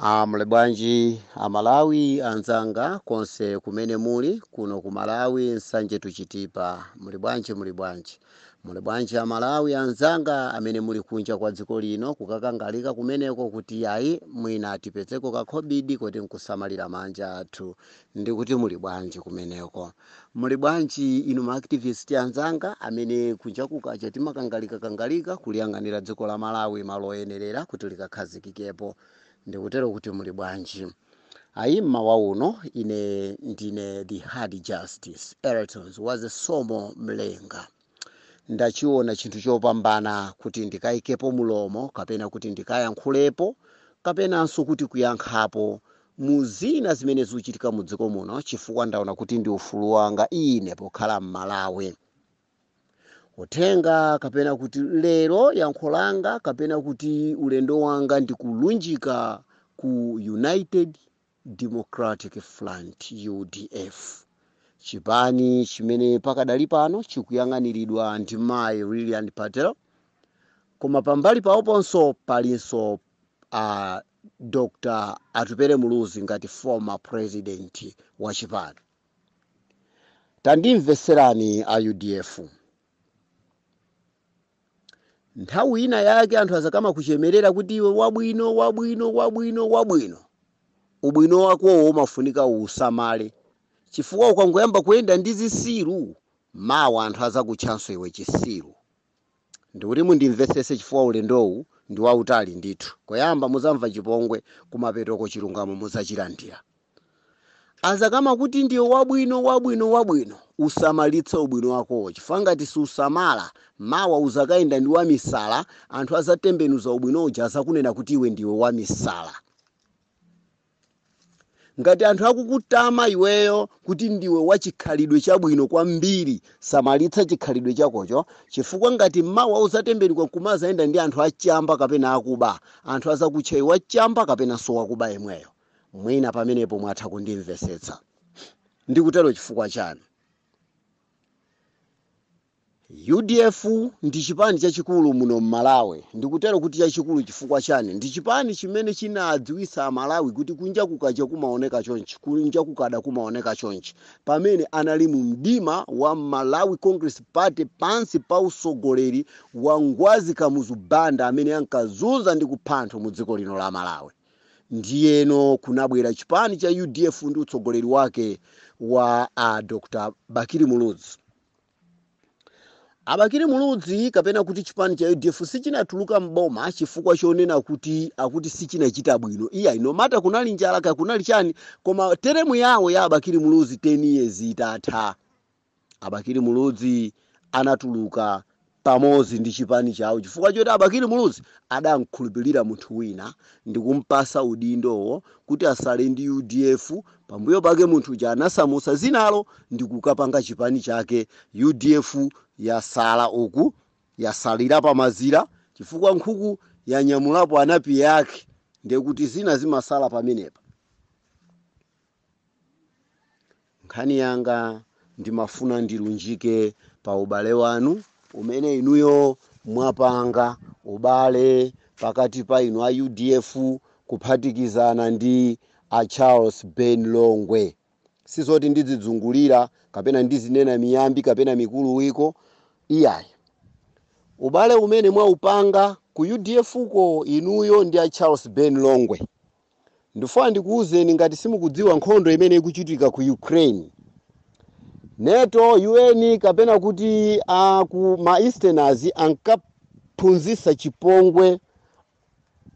Muli bwanji Amalawi anzanga konse kumene muli kuno ku Malawi, Nsanje to Chitipa? Muli bwanji, muli bwanji, muli bwanji Amalawi anzanga amene muli kunja kwa dziko lino kukakangalika kumeneko kuti ayi, mwina tipezeko kakhobidi kuti nkusamalira manja athu? Ndikuti muli bwanji kumeneko? Muli bwanji inu ma activist anzanga amene kunja kukacha timakangalika kangalika kuliyang'anira dziko la Malawi malo oyenerera kuti likakhazikikepo? Ndikutero kuti muli bwanji? Ayi, mmawa uno ine ndine the hard Justice Eretons Wazisomo Mlenga. Ndachiona chinthu chopambana kuti ndikayikepo mulomo kapena kuti ndikayankhulepo kapenanso kuti kuyankhapo mu zina zimene zikuchitika mu dziko muno, chifukwa ndaona kuti ndi ufulu wanga ine pokhala m'Malawi. Uthenga kapena kuti lero yankho langa kapena kuti ulendo wanga ndikulunjika ku United Democratic Front, UDF, chipani chimene pakadali pano chikuyang'aniridwa ndi mayi Lilian Patel, koma pambali pawoponso palinso Dr Atupele Muluzi ngati former president wa chipani. Tandimveserani a UDF. Nthawi ina yake anthu azakama kuchemerera kuti iwe wabwino, wabwino, wabwino, wabwino. Ubwino wakowo umafunika usamale, chifukwa ukangoyamba kuyenda ndi zisiru, mawa anthu azakutchanso iwe chisiru. Ndikuti mundimvetsese, chifukwa ulendowu ndi wautali ndithu. Koyamba muzamva chipongwe, kumapetoko chilungamo muzachilandira. Azakama kuti ndiwe wabwino, wabwino, wabwino, usamalitse ubwino wakowo, chifukwa ngati susamala, mawa uzakayenda ndi wamisala, anthu azatembenuza ubwino uja, azakunena kuti iwe ndiwe wamisala. Ngati anthu akukutama iweyo kuti ndiwe wachikhalidwe chabwino kwambiri, samalitsa chikhalidwe chakocho, chifukwa ngati mawa uzatembenuka kumazayenda ndi anthu achamba kapena akuba, anthu azakutcha iwe wachamba kapenanso wakuba yemweyo. Mwina pamenepo mwatha kundimvetsetsa. Ndikutero chifukwa chani? UDF ndi chipani chachikulu muno m'Malawi. Ndikutero kuti chachikulu chifukwa chani? Ndi chipani chimene chinadziwitsa Amalawi kuti kunja kukacha kumaoneka chonchi, kunja kukada kumaoneka chonchi, pamene anali mu mdima wa Malawi Congress Party pansi pa usogoleri wa Ngwazi Kamuzu Banda amene ankazunza ndi kupha anthu mu dziko lino la Malawi. Ndiyeno kunabwera chipani cha UDF ndi utsogoleri wake wa Dr Bakili Muluzi. Abakili Muluzi kapena kuti chipani cha UDF sichinatuluka mboma chifukwa chonena kuti akuti sichinachita bwino. Iya, no matter kunali njala ka kunali chani, koma term yawo ya Abakili Muluzi 10 years itatha, Abakili Muluzi anatuluka pamodzi ndi chipani chawo, chifukwa choti Abakili Muluzi adankhulupirira munthu wina ndikumpasa udindowo kuti asale ndi UDF. Pambuyo pake munthu uja anasamusa zinalo ndikukapanga chipani chake. UDF yasala uku, yasalira pamazira, chifukwa nkhuku yanyamulapo anapiye ake, ndekuti zina zimasala pamenepa. Nkhani yanga ndimafuna ndilunjike pa ubale wanu umene inuyo mwapanga, ubale pakati pa inu a UDF kuphatikizana ndi a Charles Ben Longwe. Sizoti ndidzidzungulira kapena ndizinena miyambi kapena mikuluwiko, iyayi. Ubale umene mwaupanga ku UDF ko inuyo ndi a Charles Ben Longwe, ndifuna ndikuwuzeni, ngati simukudziwa nkhondo imene ikuchitika ku Ukraine, NATO, UN kapena kuti ku ma Easterners ankaphunzitsa chipongwe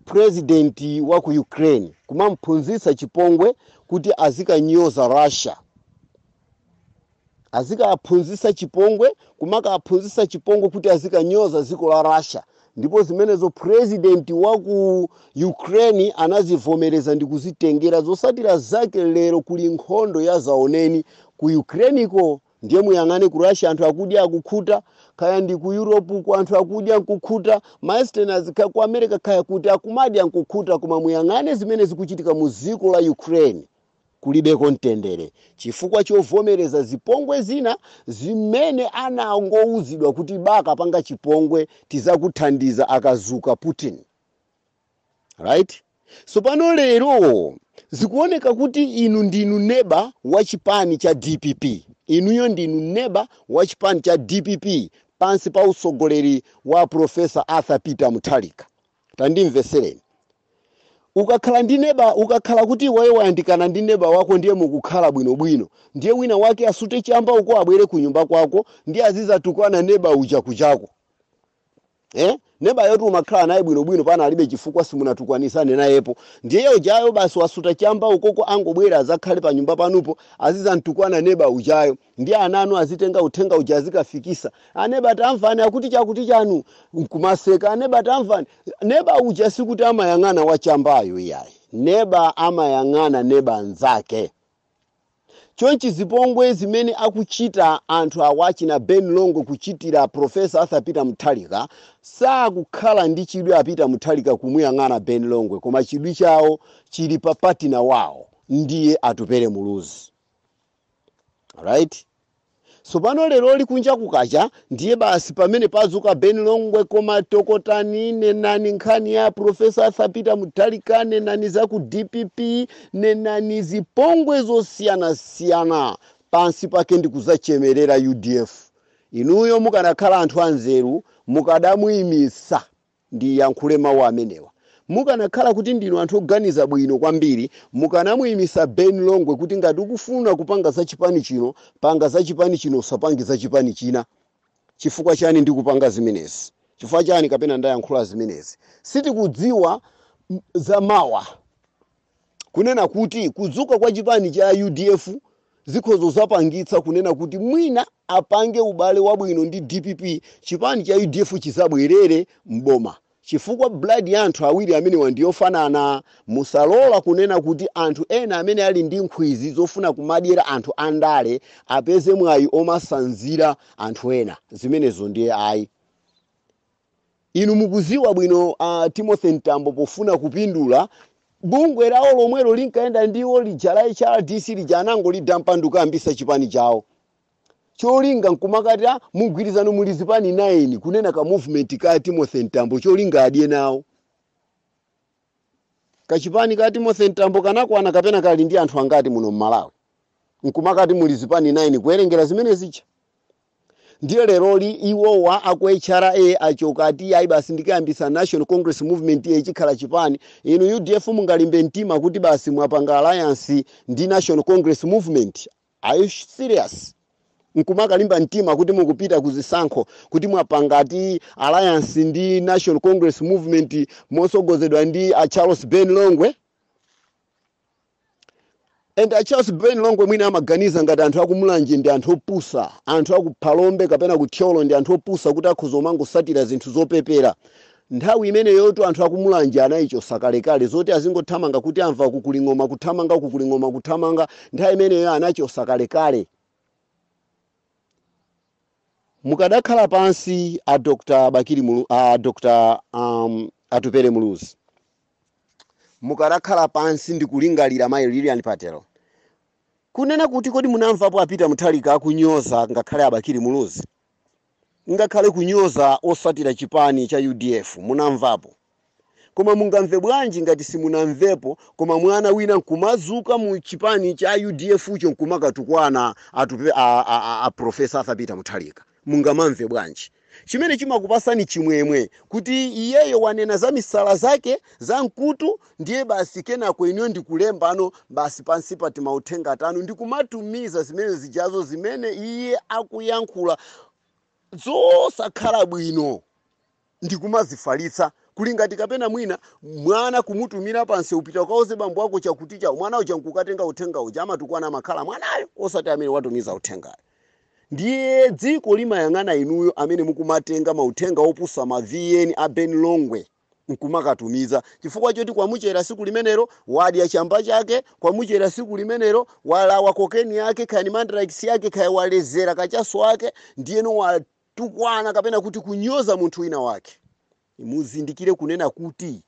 president wa ku Ukraine, kumamphunzitsa chipongwe kuti azikanyoza Russia, azikaphunzitsa chipongwe, kumakaphunzitsa chipongwe kuti azikanyoza dziko la Russia. Ndipo zimenezo president wa ku Ukraine anazivomereza ndi kuzitengera. Zotsatira zake lero kuli nkhondo ya zaoneni ku Ukraineko. Ndiye muyang'ane ku Russia, anthu akudya, akukhuta, kaya ndi ku Europe ku anthu akudya nkukhuta, ma Easterners kaya ku America kaya kuti akumadya nkukhuta, koma muyang'ane zimene zikuchitika mu dziko la Ukraine, kulibeko mtendere, chifukwa chovomereza zipongwe zina zimene anangouzidwa kuti baka panga chipongwe, tizakuthandiza akazuka Putin, right? Sopano lero zikuoneka kuti inu ndinu neba wa chipani cha DPP. Inuyo ndinu neba wa chipani cha DPP pansi pa usogoleri wa Professor Arthur Peter Mutharika. Tandimvesereni. Ukakhala ndi neba, ukakhala kuti iweyo wayandikana ndi neba wako, ndiye mukukhala bwinobwino, ndiye wina wake asute chamba uko, abwere ku nyumba kwako, ndiye azizatukwana neba uja kuchako. Neba yotu umakhala naye bwinobwino, pana alibe chifukwa, simunatukwanisane nayepo, ndiye ujayo basi wasuta chamba ukoko, angobwera azakhale pa nyumba panupo, azizantukwana neba ujayo. Ndiye ananu azitenga uthenga uja, azikafikisa: "Aneba, tamvani akuti chakuti chanu," nkumaseka. "Aneba, tamvani." Neba uja sikuti amayang'ana wachambayo, iyayi. Neba amayang'ana neba anzake. Chonchi zipongwe zimene akuchita anthu awachina Ben Longwe kuchitira Professor Arthur Peter Mutharika, sakukhala ndi chidwi a Peter Mutharika kumuyang'ana Ben Longwe, koma chidwi chawo chili pa partner wawo, ndiye Atupere Muluzi. Right, sopano lero likunja kukacha, ndiye basi pamene pazuka Ben Longwe, koma tokotani, nenani nkhani ya Professor Arthur Peter Mutharika, nenani za ku DPP, nenani zipongwe zosiyanasiyana, pansi pake ndikuzachemerera UDF. Inuyo mukanakhala anthu anzeru, mukadamuyimisa. Ndiyankhule mawu amenewa: mukanakhala kuti ndinu anthu oganiza bwino kwambiri, mukanamuyimisa Ben Longwe kuti ngati ukufuna kupanga za chipani chino, panga za chipani chino, usapange za chipani china. Chifukwa chani ndikupanga zimenezi? Chifukwa chani kapena ndayankhula zimenezi? Sitikudziwa za mawa, kunena kuti kudzuka kwa chipani cha UDF zikhozo zapangitsa kunena kuti mwina apange ubale wabwino ndi DPP, chipani cha UDF chizabwerere mboma, chifukwa blood ya anthu awiri amenewa ndiyofanana. Musalola kunena kuti anthu ena amene ali ndi nkhwizi zofuna kumadyera anthu andale apeze mwayi omasanzira anthu ena. Zimenezo ndiye ayi. Inu mukuziwa bwino, Timothy Mtambo pofuna kupindula, bungwe lawo lomwelo linkayenda ndiwo lija la HRDC lija anangolidampa ndikuyambisa chipani chawo. Cholinga nkumakati, "Ah, mugwirizano muli zipani 9," kunena ka movement ka Timothy Mtambo, cholinga adye nawo. Kachipani ka Timothy Mtambo kanakwana kapena kali ndi anthu angati muno mMalawi? Nkumakati muli zipani 9, kuwerengera zimene zicha. Ndiye leroli iwowa aku HRA achoka, ati ayi basi, ndikayambisa National Congress Movement, iye chikhala chipani. Inu UDF mungalimbe mtima kuti basi mwapanga alliance ndi National Congress Movement? Are you serious? Nkumakalimba mtima kuti mukupita kuzisankho kuti mwapanga ati alliance ndi National Congress Movement mosogozedwa ndi a Charles Ben Longwe? And a Charles Ben Longwe mwina amaganiza ngati anthu akuMulanje ndi anthu opusa, anthu akuphalombe kapena kuThyolo ndi anthu opusa, kuti akhoza omangosatira zinthu zopepera. Nthawi imeneyotu anthu akuMulanje anayichosa kalekale zoti azingothamanga kuti amva kukuli ng'oma kuthamanga, kukuli ng'oma kuthamanga. Nthawi imeneyo anachosa kalekale. Mukadakhala pansi a Dr. Bakili Mulu, a Dr. Atupere Muluzi, mukadakhala pansi ndikulingalira, mayi Lilian Patel, kunena kuti kodi munamvapo a Peter Mutharika akunyoza ngakhale aBakili Muluzi, ngakhale kunyoza osatira chipani cha UDF? Munamvapo? Koma mungamve bwanji ngati simunamvepo? Koma mwana wina nkumazuka mu chipani cha UDF cho nkumakatukwana atupe a Professor Arthur Peter Mutharika, mungamamve bwanji? Chimene chimakupasani chimwemwe kuti iyeyo wanena za misala zake za mkutu, ndiye basi kenako inuyo ndikulemba ano basi pansi pati mauthenga tanu ndikumatumiza zimene zijazo zimene iye akuyankhula zosakhala bwino, ndikumazifalitsa. Kuli ngati kapena mwina mwana kumutumira pansi, "Upita ukauze bambo ako chakuti chawo." Mwana uja nkukatenga uthenga uja, amatukwana amakhala mwanayo, osati amene watumiza uthengayo. Ndiye dziko limayang'ana inuyo amene mukumatenga mauthenga opusa, ma VN a Ben Longwe, nkumakatumiza chifukwa choti kwamuchera siku limenelo wadya chamba chake, kwamuchera siku limenelo walawa cocaine yake, kaya ni mandrax yake, kaya walezera kachaso ake, ndiyeno watukwana kapena kuti kunyoza munthu wina wake. Muzindikire kunena kuti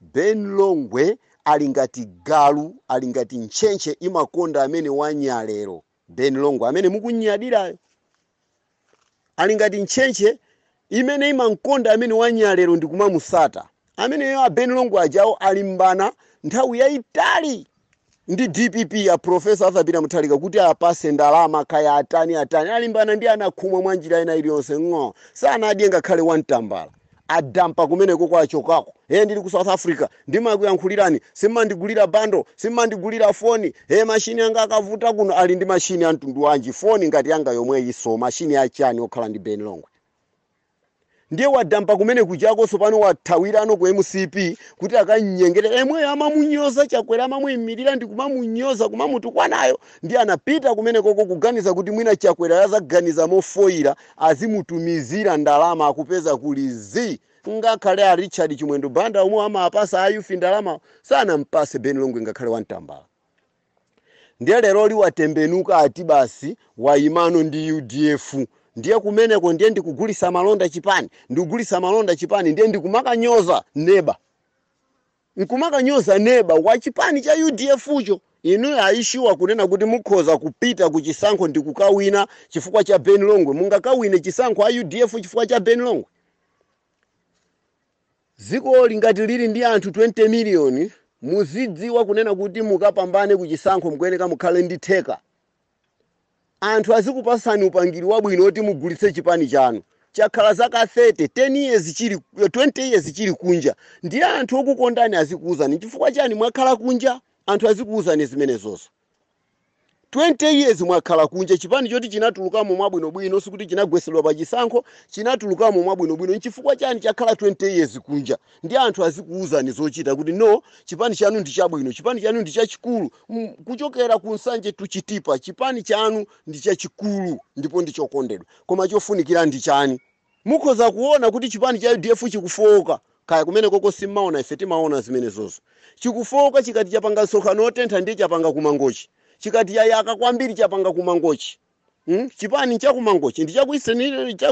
Ben Longwe ali ngati galu, ali ngati ntchentche, imakonda amene wanyalero. Ben Longwe amene mukunyadirayo ali ngati ntchentche imene imankonda amene wanyalero ndikumamusata. Ameneyo a Ben Longwe ajawo alimbana nthawi yayitali ndi DPP ya Professor Arthur Peter Mutharika kuti apase ndalama, kaya atani atani, alimbana ndi anakhumwa mwa njira ina iliyonse, ng'o sanadye ngakhale wamtambala. Adampa kumeneko kwachokako. He, ndili ku South Africa, ndimakuyankhulirani, simmandigulira bundle, simmandigulira foni. He, mashini anga akavuta kuno. Ali ndi mashini a mtundu wanji? Foni ngati yanga yomwe iso, mashini achani okhala ndi Ben Longwe? Ndiye wadampa kumene kuchakonso, pano wathawirano ku MCP kuti akanyengere emweyo amamunyoza Chakwera, amamuyimirira ndi kumamunyoza, kumamutukwanayo. Ndiye anapita kumene koko kuganiza kuti mwina Chakwera azaganiza mofoyira, azimutumizira ndalama. Akupeza kuli zi. Ngakhale a Richard Chimwendo Banda omwe amapasa ayufi ndalama, sanampase Ben Longwe ngakhale wamtambala. Ndiye lero liwatembenuka, ati basi wayimano ndi UDF. Ndiye kumeneko ndiye ndikugulisa malonda chipani, ndikugulisa malonda chipani. Ndiye ndikumakanyoza neba, nkumakanyoza neba wa chipani cha UDF cho. Inu aishuwa kunena kuti mukhoza kupita ku chisankho ndi kukawina chifukwa cha Ben Longwe? Mungakawine chisankho a UDF chifukwa cha Ben Longwe? Dziko lingati lili ndi anthu 20 miliyoni, muzidziwa kunena kuti mukapambane ku chisankho mukuyeneka mukhale ndi theka. Anthu azikupasani upangiri wabwino oti mugulitse chipani chanu. Chakhala zaka 30, 10 years chili, 20 years chili kunja. Ndiye anthu okukondani azikuwuzani chifukwa chani mwakhala kunja. Anthu azikuwuzani zimenezozo. 20 years mwakhala kunja, chipani choti chinatulukamo mwabwinobwino, sikuti chinagwesedwa pa chisankho, chinatulukamo mwabwinobwino. Nchifukwa chani chakhala 20 years kunja? Ndi anthu azikuwuzani zochita kuti no, chipani chanu ndi chabwino, chipani chanu ndi chachikulu. Kuchokera ku Nsanje tuchitipa, chipani chanu ndi chachikulu ndipo ndi chokondedwa. Koma chofunikira ndi chani? Mukhoza kuona kuti chipani cha UDF chikufowoka. Kaya kumene koko simmaona, ife timaona zimenezozo. Chikufowoka chikati chapanga msonkhano otentha, ndiye chapanga kumangochi. Chikati yayaka kwambiri, chapanga kumangochi. Chipani chakumangochi ndi chaku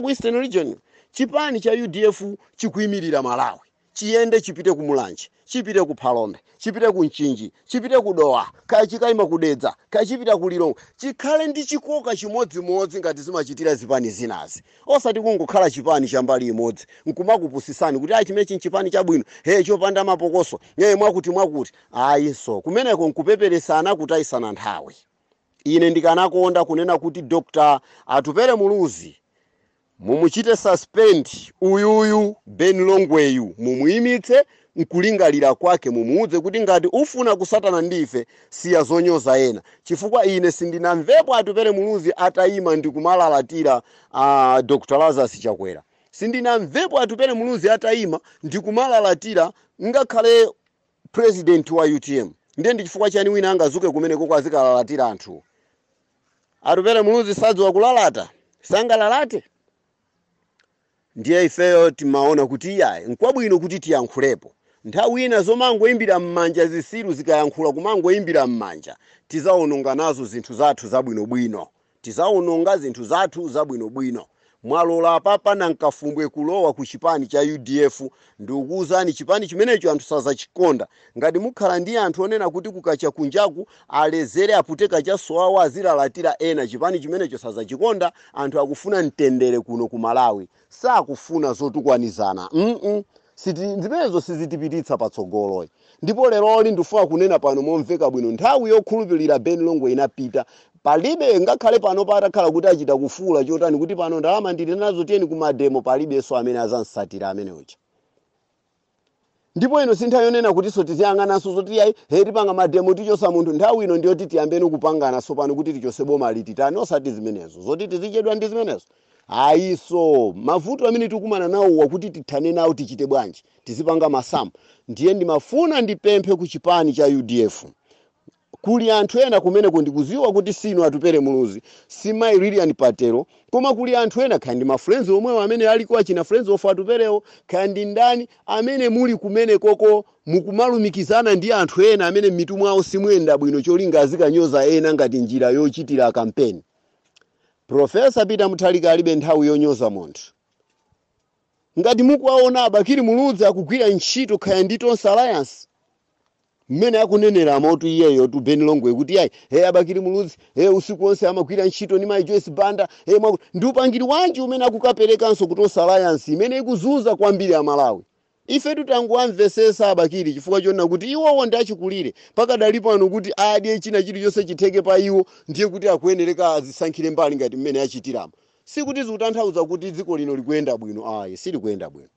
Eastern Region. Chipani cha UDF chikuyimirira Malawi. Chiyende chipite ku Mulanje, chipite ku Phalombe, chipite ku Mchinji, chipite ku Dowa, kaya chikayima kudedza, kaya chipita ku Lilongwe, chikhale ndi chikoka chimodzimodzi ngati zimachitira zipani zinazi, osati kungokhala chipani cha mbali imodzi nkumakupusisani kuti ayi, chimenechi nchipani chabwino, he, chopanda mapokoso, he, mwakuti mwakuti. Ayinso kumeneko nkupeperesana, kutayisana nthawi. Ine ndikanakonda kunena kuti Dr Atupere Muluzi mumuchite suspend uyuyu Ben Longweyu, mumuyimitse nkulingalira kwake, mumuudze kuti ngati ufuna kusatana ndife, siya zonyoza ena, chifukwa ine sindinamvepo Atupere Muluzi atayima ndi kumalalatira Dr Lazarus Chakwera. Sindinamvepo Atupere Muluzi atayima ndi kumalalatira ngakhale president wa UTM. Ndiye ndi chifukwa chani wina angazuke kumeneko kwazikalalatira anthu? Atupere Muluzi sadziwa kulalata, sangalalate. Ndiye ifeyo timaona kuti iyayi, nkwabwino kuti tiyankhulepo. Nthawi ina zomangoyimbira m'manja zisilu zikayankhula, kumangoyimbira m'manja, tizawononga nazo zinthu zathu zabwinobwino, tizawononga zinthu zathu zabwinobwino. Mwalola papa nankafumbwe kulowa ku chipani cha UDF. Ndikukuwuzani, chipani chimenecho anthu sazachikonda ngati mukhala ndi anthu onena kuti kukacha kunjaku alezere, apute kachaso azilalatira ena. Chipani chimenecho sazachikonda. Anthu akufuna mtendere kuno ku Malawi, sakufuna zotukwanizana. Zimenezo sizitipititsa patsogolo. Ndipo leroli ndifuna kunena pano momveka bwino, nthawi yokhulupirira Ben Longwe inapita. Palibe ngakhale pano patakhala kuti achita kufuula chotani kuti pano ndalama ndili nazo, tiyeni kumademo, palibenso amene azansatira amene uja. Ndipo ino si nthawi yonena kutinso tiziyang'ananso zoti yayi, he, tipanga mademo, tichosa munthu. Nthawi ino ndiyoti tiyambeni kupangana pano kuti tichose boma lititani, osati zimenezo zoti tizichedwa ndi zimenezo. Ayiso, mavuto amene tikumana nawo wakuti tithane nawo tichite bwanji? Tizipanga masamu. Ndiye ndimafuna ndipemphe ku chipani cha UDF. Kuli anthu ena kumeneko, ndikuziwa kuti sinu Atupere Muluzi, si Mai Lilian Patero, koma kuli anthu ena, kaya ndi ma friends omwewo amene aliko achina Friends of Atuperewo, kaya ndi ndani amene muli kumene koko, mukumalumikizana ndi anthu ena amene m'mitu mwawo simuyenda bwino, cholinga azikanyoza ena ngati njira yochitira kampeni. Professor Peter Mutharika alibe nthawi yonyoza munthu. Ngati mukuwaona Abakiri Muluzi akugwira ntchito, kaya ndi Tonse Alliance mmene akunenera motu iyeyo tu Ben Longwe kuti yayi, he, Abakiri Muluzi, he, usiku wonse amagwira ntchito ndi Mai Joyce Banda, he, mwaku ndi upangiri wanji umene akukaperekanso ku Tonse Alliance imene ikuzunza kwambiri Amalawi? Ife tutangowamvesesa abakili chifukwa chonena kuti iwowo ndi achikulire pakadali pano kuti adye china chilichonse chitheke pa iwo, ndiye kuti akuyenereka azisankhire mbali ngati mmene achitiramo. Sikuti zikutanthauza kuti dziko lino likuyenda bwino, ayi, silikuyenda bwino.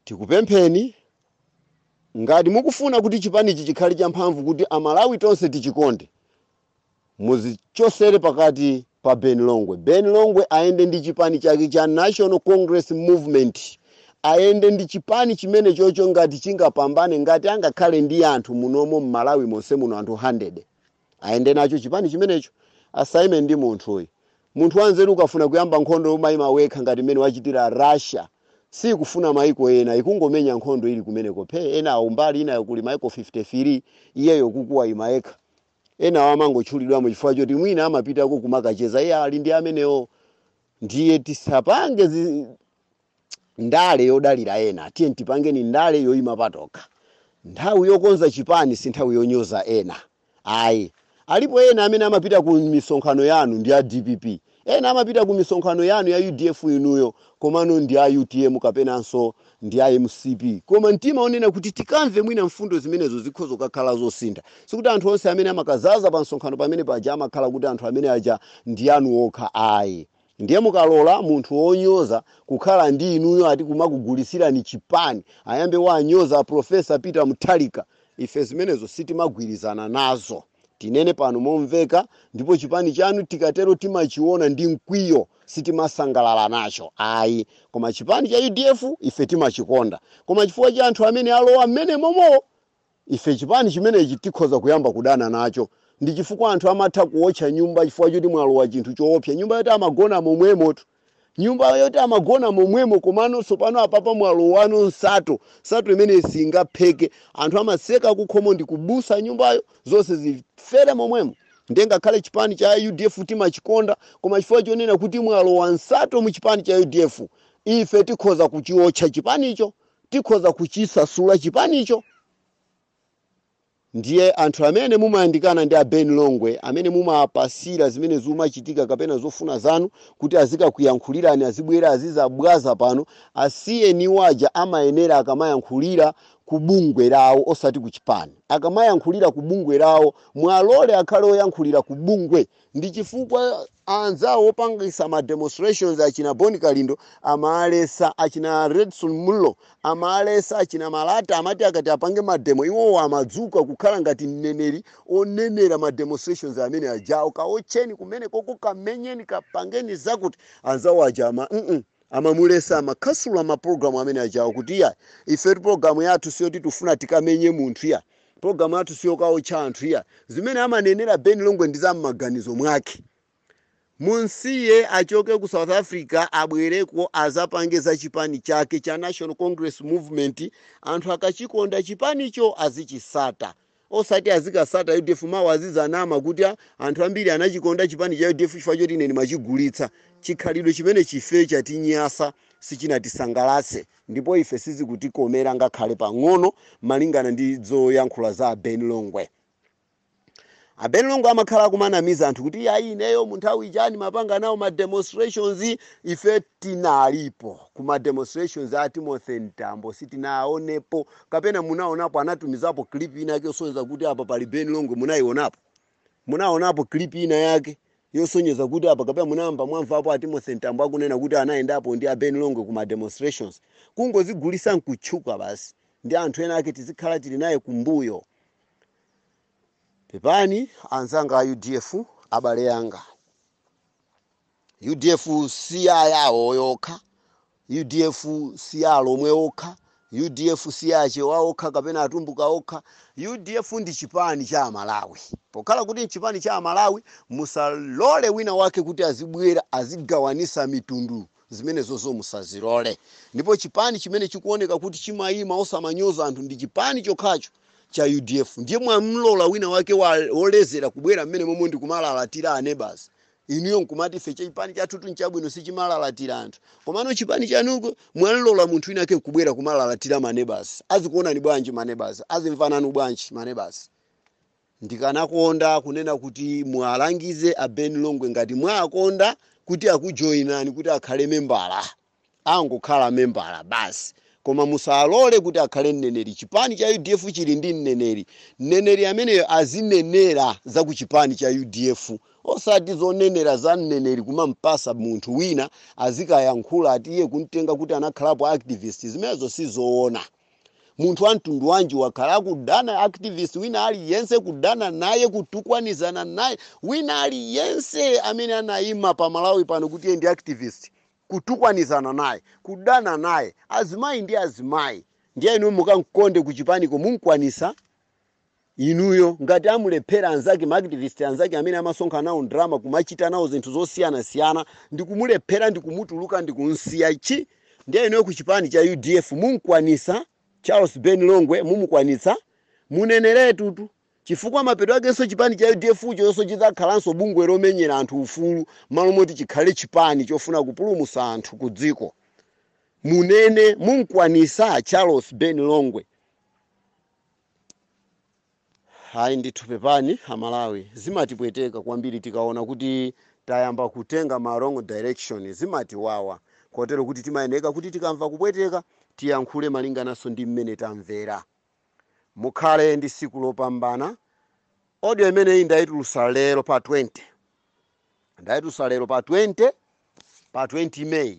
Tikupempheni, ngati mukufuna kuti chipanichi chikhale champhamvu kuti Amalawi tonse tichikonde, muzichosere pakati pa Ben Longwe. Ben Longwe ayende ndi chipani chake cha National Congress Movement, ayende ndi chipani chimene chocho ngati chingapambane, ngati angakhale ndi anthu munomo m'Malawi monse muno anthu 100, ayende nacho chipani chimenecho, asaime ndi munthuyu. Munthu wanzeru ukafuna kuyamba nkhondo umayima wekha, ngati mmene wachitira Russia. Sikufuna maiko ena, ikungomenya nkhondo ili kumeneko phe. Ena umbali inayo kuli maiko 53, iyeyo kukuwa ima yekha. Ena amangotchulidwamo chifukwa choti mwina amapitako kumakacheza, iye ali ndi amenewo. Ndiye tisapange ndale yodalira ena, tiye tipangeni ndale yoyima patokha. Nthawi yokonza chipani si nthawi yonyoza ena, ayi. Alipo ena amene amapita ku misonkhano yanu ndi a DPP, ena amapita ku misonkhano yanu ya UDF inuyo komano ndi a UTM kapenanso ndi a MCP, koma mtima onena kuti tikamve mwina mfundo zimenezo zikhoza kukhala zosintha. Sikuti anthu onse amene amakazaza pa msonkhano pamene paja amakhala kuti anthu amene aja ndi anu okha, ayi. Ndiye mukalola munthu wonyoza kukhala ndi inuyo, ati kumakugulisirani chipani, ayambe wanyoza Professor Peter Mutharika, ife zimenezo sitimagwirizana nazo, tinene pano momveka. Ndipo chipani chanu tikatero timachiona ndi mkwiyo, sitimasangalala nacho, ayi. Koma chipani cha UDF ife timachikonda, koma chifukwa cha anthu amene alowa mmene momo, ife chipani chimenechi tikhoza kuyamba kudana nacho. Ndi chifukwa anthu amatha kuwotcha nyumba chifukwa choti mwalowa chinthu choopsa. Nyumba yoti amagona momwemotu, nyumba yoti amagona momwemo, komano tsopano apapa mwalowano nsato, nsato imene singapheke. Anthu amaseka kukhomo ndi kubusa nyumbayo, zonse zifere momwemo. Ndiye ngakhale chipani cha UDF timachikonda, koma chifukwa chonena kuti mwalowa nsato mu chipani cha UDF, ife tikhoza kuchiotcha chipanicho, tikhoza kuchisasula chipanicho. Ndiye anthu amene mumayandikana ndi a Ben Longwe, amene mumapasira zimene zimachitika kapena zofuna zanu kuti azikakuyankhulirani, azibwera azizabwaza pano, asiyeni waja. Amayenera akamayankhulira ku bungwe lawo, osati ku chipani. Akamayankhulira ku bungwe lawo, mwalole akhale oyankhulira ku bungwe. Ndi chifukwa anzawo opangisa ma demonstrations, achina Boni Kalindo amalesa, achina Redson Mullo amalesa, achina Malata amati akati apange ma demo, iwowo amadzuka kukhala ngati mneneri onenera ma demonstrations amene ajawo: kaotcheni kumene koko, kamenyeni, kapangeni zakuti. Anzawo aja ama amamulesa, amakhasula mapulogalamu amene ajawo kuti iya, ife pulogalamu yathu siyoti tifuna tikamenye munthu iya, pulogalamu yathu siyokaotcha anthu iya. Zimene amanenera Ben Longwe ndi za m'maganizo mwake. Munsiye achoke ku South Africa, abwereko azapange za chipani chake cha National Congress Movement. Anthu akachikonda chipanicho azichisata, osati azikasata UDF. Mawu azizanama kuti "Ah, anthu ambiri anachikonda chipani cha UDF chifukwa choti ine ndimachigulitsa." Chikhalidwe chimene chife chatinyasa, sichinatisangalatse, ndipo ife sizikutikomera ngakhale pang'ono malingana ndi zoyankhula za Ben Longwe. A Ben Longwe amakhala akumanamiza anthu kuti ayi, ineyo mu nthawi ijani mapanga nawo ma demonstrations. Ife tinalipo ku ma demonstrations a Timothy Mtambo, sitinaonepo kapena munaonapo anatumizapo clip ina yake yosonyeza kuti apa pali Ben Longwe? Munayionapo? Munaonapo clip ina yake yosonyeza kuti apa, kapena munayamba mwamvapo a Timothy Mtambo akunena kuti anayendapo ndi a Ben Longwe ku ma demonstrations? Kungozigulisa nkutchuka basi ndi anthu ena ake, tizikhala tili naye kumbuyo. Pepani anzanga a UDF, abale anga, UDF si ayawo yokha, UDF si alomwe okha, UDF si achewa okha kapena atumbuka okha. UDF ndi chipani cha Amalawi. Pokhala kuti nchipani cha Amalawi, musalole wina wake kuti azibwera azigawanisa mitundu, zimenezozo musazilole. Ndipo chipani chimene chikuoneka kuti chimayima osamanyoza anthu ndi chipani chokhacho cha UDF. Ndiye mwamlola wina wake wolezera kubwera mmene momwe ndikumalalatira anebasi, inuyo nkumati ife chipani chathu nchabwino, sichimalalatira anthu. Komano chipani chanuko mwamlola munthu wina ake kubwera kumalalatira manebasi. Azikuonani bwanji manebasi? Azimvananu bwanji manebasi? Ndikanakonda kunena kuti mwalangize a Ben Longwe, ngati mwakonda kuti akujoyinani kuti akhale membala, Angokhala membala basi, koma musalole kuti akhale mneneri. Chipani cha UDF chili ndi mneneri. Mneneri ameneyo azinenera za ku chipani cha UDF, osati zonenera za mneneri kumampasa munthu wina azikayankhula ati iye kumtenga kuti anakhalapo activist. Zimenezo sizoona. Munthu wa mtundu wanji wakhala akudana activist wina aliyense, kudana naye, kutukwanizana naye wina aliyense amene anayima pa Malawi pano kuti iye ndi activist, kutukwanizana naye, kudana naye, azimayi ndi azimayi? Ndiye inu mukamkonde kuchipaniko, munkwanisa inuyo? Ngati amulephera anzake, maactivist anzake amene amasonkha nawo ndalama, kumachita nawo zinthu zosiyanasiyana, ndikumulephera, ndikumutuluka, ndikumsiya chi, ndiye inuyo kuchipani cha UDF munkwanisa Charles Ben Longwe? Mumukwanitsa? Muneneretutu, chifukwa mapeto akenso chipani cha UDF chonso chidzakhalanso bungwe lomenyera anthu ufulu malo moti chikhale chipani chofuna kupulumutsa anthu ku dziko. Munene, munkwanisa Charles Ben Longwe? Hayi ndithu, pepani Amalawi, zimatipweteka kwambiri tikaona kuti tayamba kutenga ma wrong direction. Zimatiwawa kotero kuti timayeneka kuti tikamva kupweteka tiyankhule malingananso ndi mmene tamvera. Mukhale ndi siku lopambana. Audio imeneyi ndayitulusa lero pa 20, ndayitulusa lero pa 20, pa 20 May.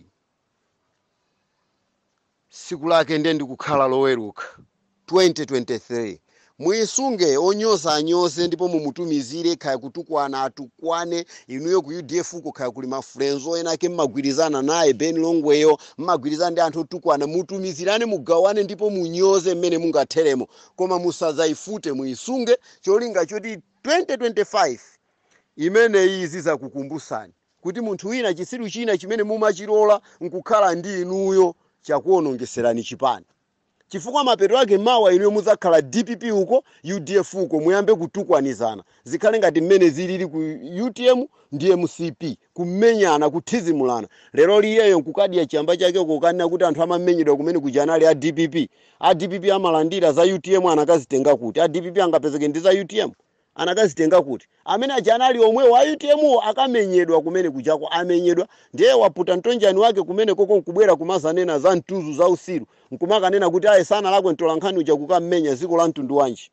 Siku lake ndiye ndikukhala Loweruka 2023. Muyisunge, onyoza anyoze, ndipo mumutumizire, khaya kutukwana atukwane. Inuyo ku UDF uko khaya kuli mafulenzo ena ake mmagwirizana naye Ben Longweyo, mmagwirizana ndi anthu otukwana, mutumizirane, mugawane ndipo munyoze mmene mungatheremo, koma musadzayifute. Muyisunge cholinga choti 2025 imeneyi zizakukumbusani kuti munthu wina, chisiru china chimene mumachilola nkukhala ndi inuyo, chakuwonongeserani chipani, chifukwa mapeto ake mawa inuyo mudzakhala DPP uko, UDF uko, muyambe kutukwanizana, zikhale ngati mmene zilili ku UTM ndi MCP, kumenyana, kuthizimulana. Lero liyeyo nkukadya chamba chake uko, kanena kuti anthu amamenyedwa kumene kuja anali a DPP. A DPP amalandira za UTM, anakazitenga kuti? A DPP angapezeke ndi za UTM, anakazitenga kuti? Amene aja anali omwe wa UTM wo akamenyedwa kumene kujako, amenyedwa, ndiye waputa mtonjani wake kumene koko, nkubwera kumazanena za mtuzu, za usiru, nkumakanena kuti ayi, sanalakwe mtolankhani uja kukammenya. Dziko la mtundu wanji?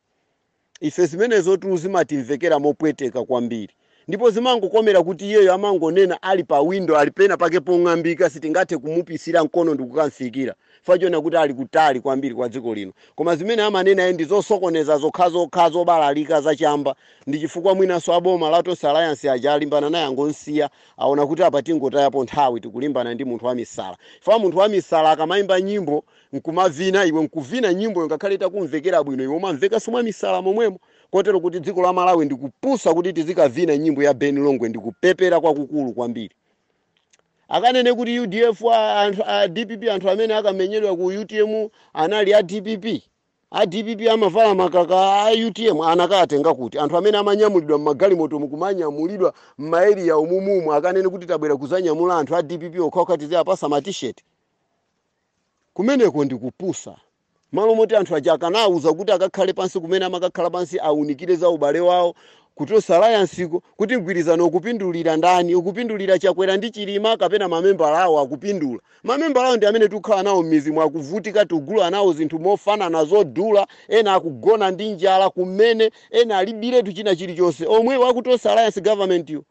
Ife zimenezo tu zimatimvekera mopweteka kwambiri, ndipo zimangokomera kuti iyeyo amangonena ali pa window, ali pena pake pong'ambika, sitingathe kumupisira mkono ndikukamfikira fachona kuti ali kutali kwambiri kwa dziko lino. Koma zimene amanena iye ndi zosokoneza zokhazokha, zobalalika, zachamba. Ndi chifukwa mwinanso aboma la Tonse Alliance aja alimbana naye, angonsiya, aona kuti apa tingotayapo nthawi, tikulimbana ndi munthu wamisala. Chifukwa munthu wamisala akamayimba nyimbo nkumavina, iwe nkuvina nyimbo ngakhale itakumvekera bwino, iwe umamvekanso mwa misala momwemo. Kotero kuti dziko la Malawi ndikupusa kuti tizikavina nyimbo ya Ben Longwe, ndikupepera kwakukulu kwambiri. Akanene kuti UDF, anthu a DPP, anthu amene akamenyedwa ku UTM anali a DPP? A DPP amavala makaka a UTM, anakatenga kuti? Anthu amene amanyamulidwa mmagalimoto, mukumanyamulidwa mmaeriya umumumu, akanene kuti tabwera kuzanyamula anthu a DPP okhaokha, tiziyapasa ma T-shirt? Kumeneko ndikupusa. Malo moti anthu aja akanawuza kuti akakhale pansi kumene amakakhala pansi, awunikire za ubale wawo ku Tonse Alliance-ko, kuti mgwirizano ukupindulira ndani? Ukupindulira Chakwera ndi Chilima kapena mamembala awo akupindula? Mamembala awo ndi amene tikukhala nawo m'mizimu, akuvutika, tikugula nawo zinthu mofanana zodula, ena akugona ndi njala kumene, ena alibiretu china chilichonse, omwe waku Tonse Alliance government yo.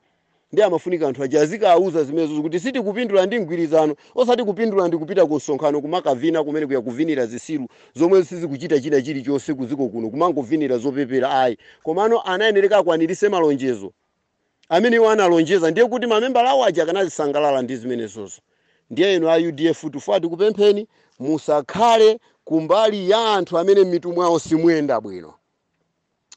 Ndi amafunika anthu aja azikawuza zimenezo kuti sitikupindula ndi mgwirizano, osati kupindula ndi kupita ku msonkhano kumakavina kumene kuya, kuvinira zisilu zomwe sizikuchita china chilichonse kuziko kuno, kumangovinira zopepera, ayi. Komano anayenereka akwanirise malonjezo amene iwo analonjeza, ndiye kuti mamembala awo aja akanazisangalala ndi zimenezozo. Ndiye inu a UDF, tufuwa tikupempheni, musakhale kumbali ya anthu amene m'mitu mwawo simuyenda bwino.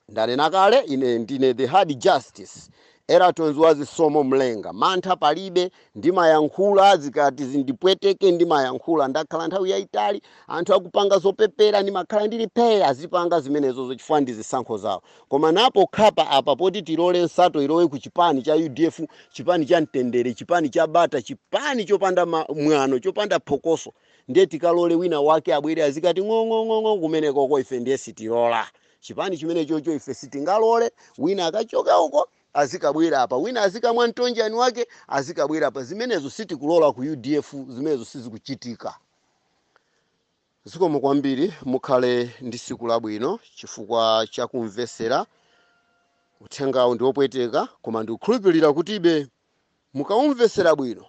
Ndanena kale, ine ndine the hard justice, Eratons wazisomo mlenga. Mantha palibe, ndimayankhula zikati zindipweteke, ndimayankhula. Ndakhala nthawi yayitali anthu akupanga zopepera, ndimakhala ndili phe, azipanga zimenezozo chifukwa ndi zisankho zawo. Koma napo khapa apa poti tilole nsato ilowe ku chipani cha UDF, chipani cha mtendere, chipani cha bata, chipani chopanda mwano, chopanda phokoso, ndiye tikalole wina wake abwere azikati ng'ong'ong'ong'o kumenekoko, ife ndiye sitilola. Chipani chimene chocho ife sitingalole wina akachoka uko. azikabwera apa, wina azikamwa mtonjani wake azikabwera apa. Zimenezo sitikulola ku UDF, zimenezo sizikuchitika. Zikomo kwambiri, mukhale ndi siku labwino chifukwa chakumvesera. Uthengawu ndi wopweteka, koma ndikukhulupirira kutibe mukaumvesera bwino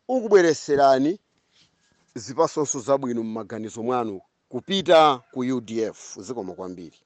ukubwereserani zipasonso zabwino m'maganizo mwanu kupita ku UDF. Zikomo kwambiri.